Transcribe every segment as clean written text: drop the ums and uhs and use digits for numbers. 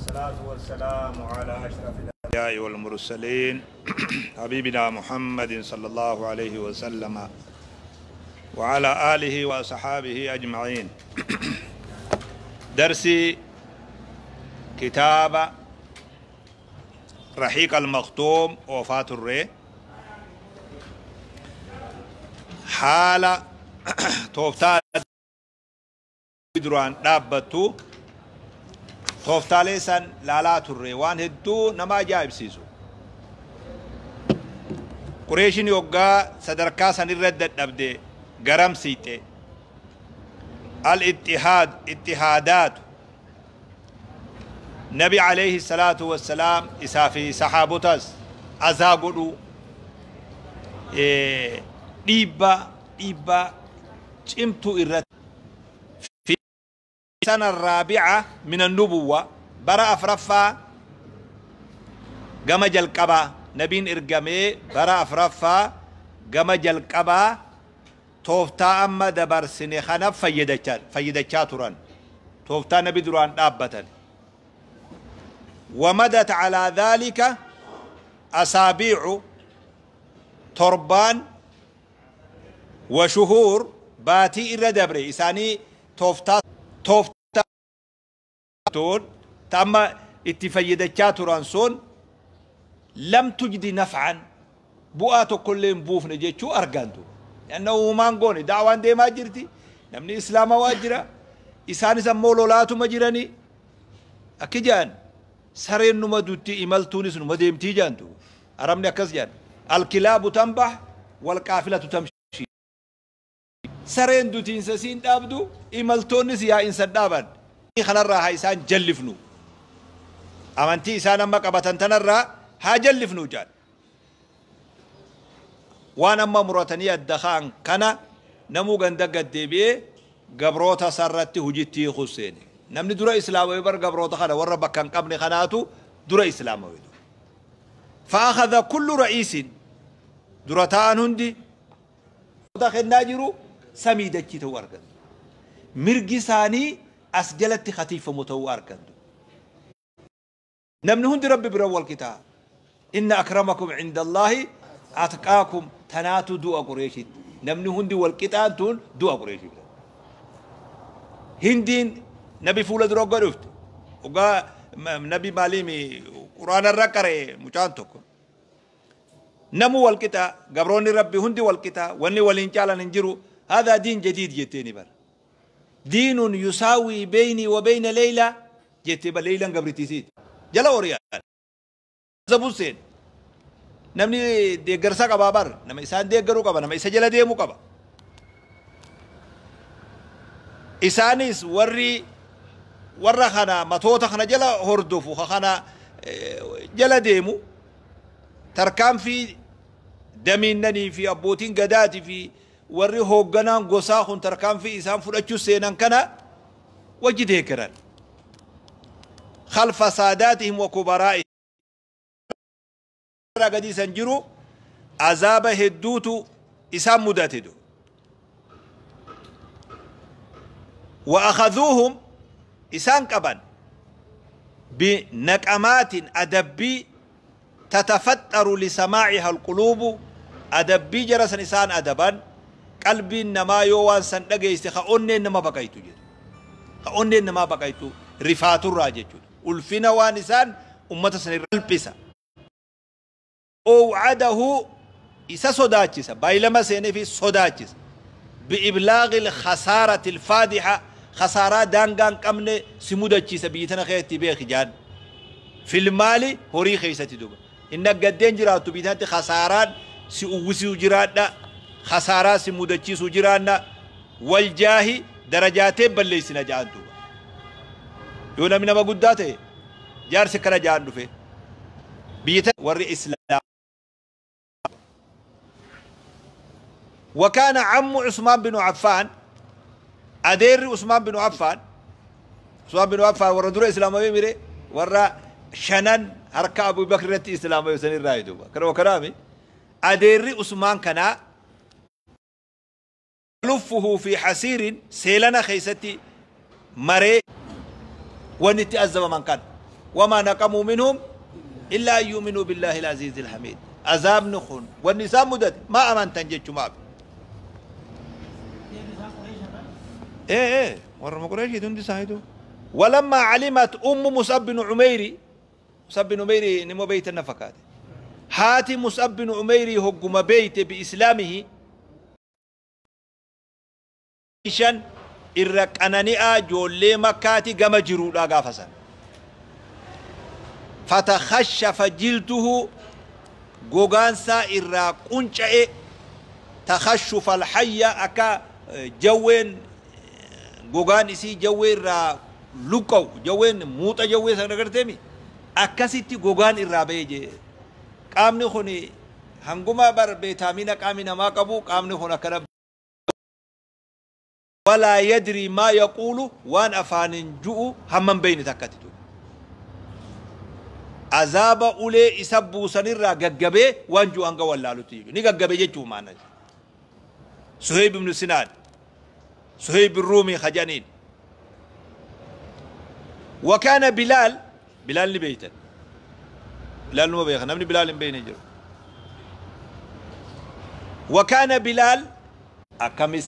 والصلاة والسلام على أشرف الأنبياء والمرسلين حبيبنا محمد صلى الله عليه وسلم وعلى آله وصحابه أجمعين. درسي كتاب رحيق المختوم وفاة الري حالة توفتال duraan dhaabbattu tooftaalee san laalaa turre waan hedduu nama ajaa'ibsiisu. Qureeshin yoggaa sadarkaa san irra dadhabde garam siixe al ittihaad ittihaadaatu nabi alayhi salaatu wassalaam isaa fi sahaabotas azaa godhu dhiibbaa cimtuu irratti السنة الرابعة من النبوة برا أفرفا قام جلقبا نبين إرقامي برا أفرفا قام جلقبا توفتا أما دبر سنة خنا فيدتشاتران توفتا نبي دران دابة ومدت على ذلك أسابيع تربان وشهور باتي إر دبري إساني توفتا توفتا تم اتفيدتشا ترانسون لم تجد نفعا بؤات كل بوف نجيتشو أرغانتو لأنه مانغوني دعوان دي ما جرتي نمني إسلام واجرة إساني سمولو لاتو مجراني أكيجان سرين نما دوتي إمال تونس نما ديمتي جانتو أرمني أكس جان الكلاب تنبح والقافلة تمشي sareen dutiinsa siin dhaabdu imaltoonnis yaa'insa dhaaban kanarraa haa isaan jallifnu amantii isaan amma qabatan tanarraa haa jallifnu jaan waan amma muratanii adda ka'an kana namuu ganda gaddeebi'ee gabroota sarratti hujitti hiiku seene namni dura islaamawee bar gabroota kana warra bakka hin qabne kanaatu dura islaamawee فأخذ كل رئيس dura ta'an hundi kennaa jiru samii dachii ta'uu argantu mirgi isaanii as jalatti khatiifamu ta'uu argantu namni hundi rabbi bira wal qixa inna akramakum cinda allaahi atqaakum tanaatu du'a qureeshitti namni hundi wal qixaan tun du'a qureeshii bira hindiin nabi fuula dura oggaa dhufte oggaa nabi maaliimi quraana irra qara'e mucaan tokko namu wal qixa gabroonni rabbi hundi wal qixa wanni waliin caalan hin jiru هذا دين جديد جتيني بر دين يساوي بيني وبين ليلى جتي بر ليلى قبرتي سيد جلا وريال زبوسين نمني دي قرصا قبا بر نما إسان دي قرو قبا نما إسا جلا ديمو قبا إسانيس وري ورا خنا متوتا خنا جلا هردفو خنا جلا ديمو تركان في دمينني في أبوتين قداتي في warri hoogganaan gosaa kun tarkaanfii isaan fudhachuu seenan kana wajji deeggaran khalfa saadaatihim wa kubaraa'ihim gadi isan jiru azaaba hedduutu isaan mudate du wa akhadhuuhum isaan qaban binaqamaatin adabbii tatafaxxaru lisamaaciha alquluubu adabbii jara san isaan adaban qalbiin namaa yoo waan san dhageesse ka onneen nama baqaytu jedhu ka onneen namaa baqaytu rifaaturraa jechuudha ulfina waan isaan ummata san irra salphisa owcadahu isa sodaachisa baay'ilama seenee fi sodaachisa biiblaaqi ilkhasaarati ilfaadixa khasaaraa daangaa hin qabne si mudachiisa biyyi tana keessatti beeki jaan filmaali horii keessatti duba inni gaddeen jiraattu biyyi tanatti khasaaraan si uwwisuu jiraadha khasaaraa si mudachiisuu jiraanna waljaahi darajaatee balleessina ja'an duuba yoo namni nama guddaa ta'e jaarsi kana ja'an dhufe biyyi tana warri islaam وكان عم عثمان بن عفان أدير عثمان بن عفان عثمان بن عفان ورا درو إسلامي ميري ورا شنن هركا أبو بكر رتي إسلامي سنين رايدوبا كرو كرامي أدير عثمان كان لفه في حسير سيلنا خيستي مري ونتي أزم من كان Wamaa naqamuu minhum illaa an yu'minuu billaahi al-aziizil hamiid. Azaabni kun wanni isaan mudate maa amantan jechumaaf. Ee ee warruma Qureeshiiti hundi isaaniitu. Walammaa calimat ummu Mus'ab bin Umeyri, Mus'ab bin Umeyri nima beeytan na fakkaate. Haati Mus'ab bin Umeyrii hogguma beeyte bi islaamihi shan irra qanani'aa joollee Makkaati gama jiruudha gaafa san. Fatakhashafa jilduhu gogaansaa irraa qunca'e takhashufa alhayya akka jawween gogaan isii jawwee irraa luqqa'u jawween muuxa jawwee sana agarteemi akkasitti gogaan irraa ba'e jee. Qaamni kun hanguma bar beetaamina qaami namaa qabu qaamni kun akkana walaa yadrii maa yaquulu waan afaanin ju'u hamman beeyne takkatti tu. Azaaba ulee isa buusanirraa gaggabee waan ju'u hanga wallaalutti jechuudha. Ni gaggabe jechuu maana. Suheyb ibn Sinaan, Suheyb Ruumii khajaniin. Wakaana Bilaal, Bilaal ni beeytan. Bilaal numa beeka, namni Bilaal hin beeyne jiru. Wakaana Bilaal akkamis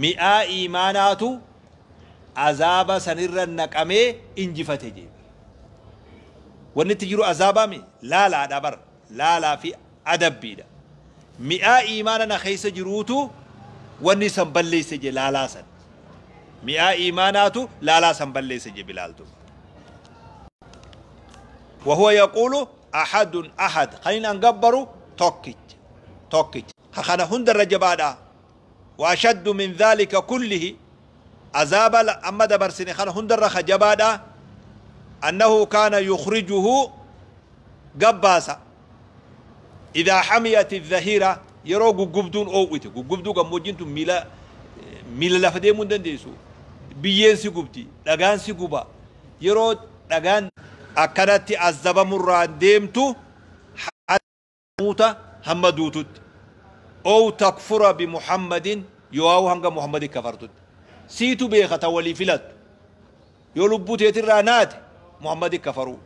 mi'aa iimaanaatu azaaba sanirra naqamee injifate jee. Wanni itti jiru azaabaa mi laalaadha bar laalaa fi adabbiidha. Mi'aa iimaana na keessa jiruutu wanni san balleesse jee laalaa san. Mi'aa iimaanaatu laalaa san balleesse jee Bilaaltu. وهو يقول أحد أحد خلينا نقبره توكيت توكيت خنا هند الرجبادا وأشد من ذلك كله عذاب أما دبرسني خنا هند الرخجبادا أنه كان يخرجه قباسا إذا حميت الظهيرة يرو قبدون أو إتي قبدو قموجينتو ميلا ميلا لفدي من دنديسو بيين سيقبتي لغان سيقبا يرو لغان أكنتي عذاب مران ديمتو حتى موت هم دوتت أو تكفر بمحمد يواو هنگا محمد كفرتت سيتو بيخة ولي فلت يولبو تيترانات محمد كفروا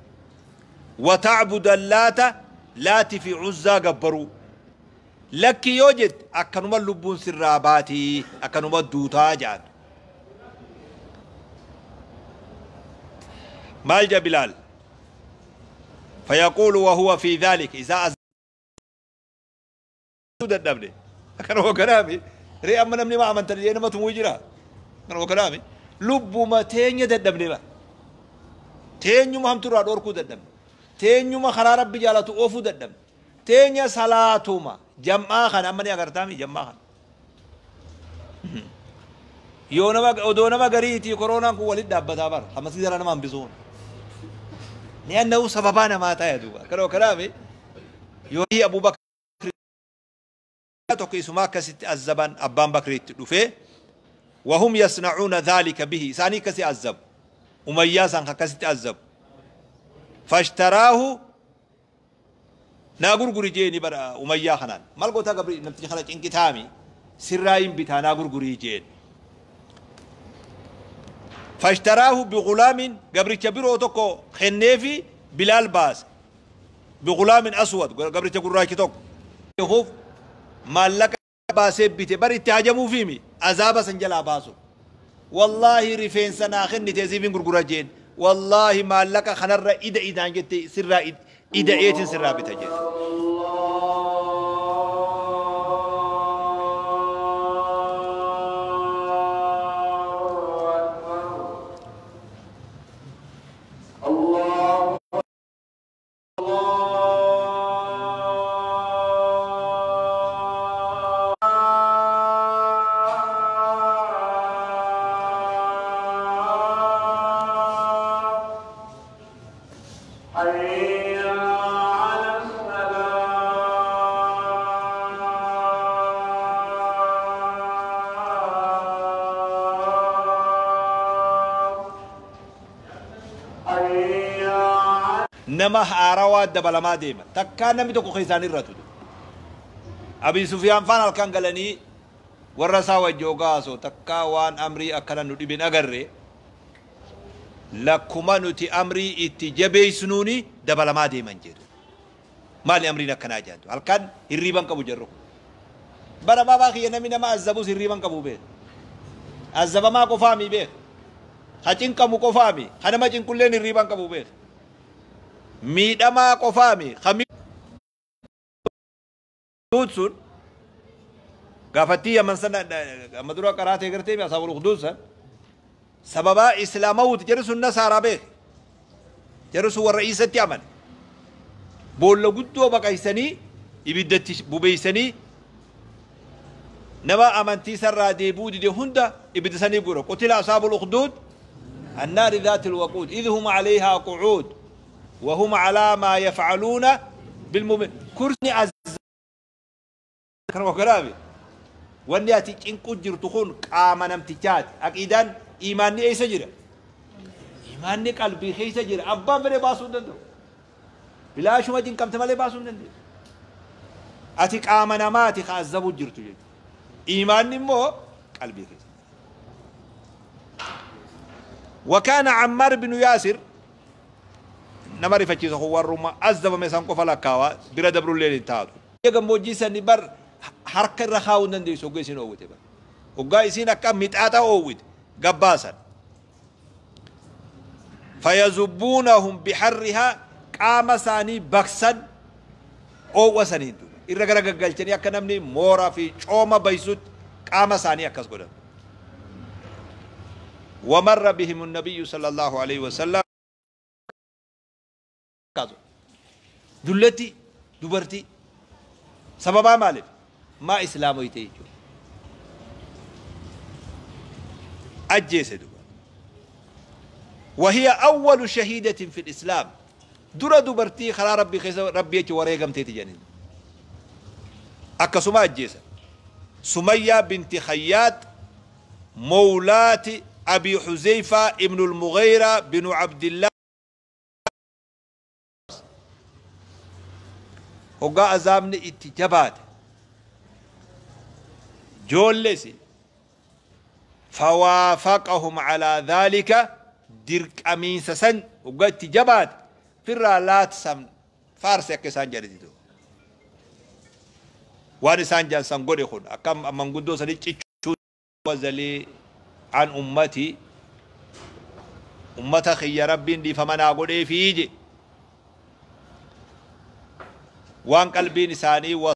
وتعبد اللات لات في عزى قبروا لك يوجد أكنما اللبون سراباتي أكنما دوتا جان مالجا بلال فيقول وهو في ذلك إذا dadhabne akkanuma kanaami ree amma namni ma amantan jedhee nama tumuu jira akkanuma kanaami lubbuma teenya dadhabne ba teenyuma hamturraa dhorkuu dadhabne teenyuma karaa rabbi jaalatu oofuu dadhabne teenya salaatuma jam'aa kana amma ni agartaami jam'aa kana yoo nama odoo nama gariitii koronaan kun walit dhaabbataa bara hamasii jala nama hambisuun li'annahu sababaa namaa ta'e duuba akkanuma kanaami yoo Abubakar tokko isuma akkasitti azzaban abbaan bakriitti dhufee wahum yasnacuuna dhaalika bihi isaanii akkasi azzabu umayyaa isaan akkasitti azzabu fashtaraahu naa gurguri jeeni bara umayyaa kanaan maal gootaa gabri namtichi kana cinqitaami sirraa hin bitaa naa gurgurii jeen fashtaraahu bigulaamin gabricha biroo tokko kenneefi bilaal baase bigulaamin aswad gabricha gurraachi tokko beekuuf maallaqa baasee bite bar itti hajamuufiimi azaaba san jalaa baasu wallaahi rifeensa naa kennite siifin gurgura jeen wallaahi maallaqa kanarra ida idaan jette sirraa ida'eetin sirraa bita jeen. Nama haarawaa dabalamaa deema takkaa namni tokko keessaan irra ture Abii Sufiyaan faan halkan galanii warra isaa wajji hogaa haasoo takkaa waan amrii akkana nu dhibin agarre Lakkuma nuti amrii itti jabeeysinuuni dabalamaa deeman jedhu. Maali amriin akkanaa jaantu? Halkan hirriiban qabu jarru kun. Bara baabaa kiyya namni nama azzabus hirriiban qabu beek. Azzabamaa qofaami beek. Ka cinqamu qofaami. Ka nama cinqulleen hirriiban qabu beek. Miidhamaa qofaami. Ka Ukduud sun gaafattii Yaman sana amma dura qaraatee gartee asaabul ukduud san sababaa islaamawuuti jarri sun nasaaraa beeke jarri sun warra Iisatti amane boolla guddoo baqaysanii ibiddatti bubeeysanii nama amantii sarraa deebi'uu dide hunda ibidda sanii gura qutila asaabul ukduud annaari dhaatil waquud idh hum alayhaa qu'uud wa hum alaa maa yaf'aluuna bilmu'min kursi Kanuma kanaaf wanni ati cinqu jirtu kun qaama namtichaati. Aqiidaan iimaanni eessa jira? Iimaanni qalbii keessa jira. Abbaan fedhe baasuu hin danda'u. Bilaashuma cinqamte malee baasuu hin dandeessu. Ati qaama namaati ka azzabuu jirtu jechuudha. Iimaanni immoo qalbii keessa. Wakaana Ammaar bin Yaasir nama rifachiisa kun warruma azzabame san qofa lakkaawa bira dabrulleen hin taatu. Biyya gammoojjii sani bar harka irra kaa'uu hin dandeessu hoggaa isiin oowwite bar. Hoggaa isiin akka mixaaxa oowwite gabbaasan. Fayazubbuunahum biharrihaa qaama isaanii baksan oowwa saniin duuba. Irra gara gaggalchanii akka namni mooraa fi cooma baysutti qaama isaanii akkas godhan. Wamarra bihimu nabiyyu sallallahu alaihi wasallam kaasu. Dullatti dubartii sababaa maaliif? Maa islaamoyte jechuudha. Ajjeese duba. Wahiya awwalu shahiidatin fil islaam. Dura dubartii karaa rabbii keessa rabbii jecha wareegamteeti jedhaniin. Akkasuma ajjeesan. Sumayyaa binti Khayyaat mawlaati Abi Huzeyfaa ibnul Mugheyraa binu Abdillah Hoggaa azaabni itti jabaate joollesi fawaafaqahum alaa dhaalika dirqamiinsa san hoggaa itti jabaate firraa laat san faarse akka isaan jedhanitti duuba. Waan isaan jedhan san godhe kun akka manguddoo sanii cichuu wazalii an ummati ummata kiyya rabbiin dhiifama naa godheefii je waan qalbiin isaanii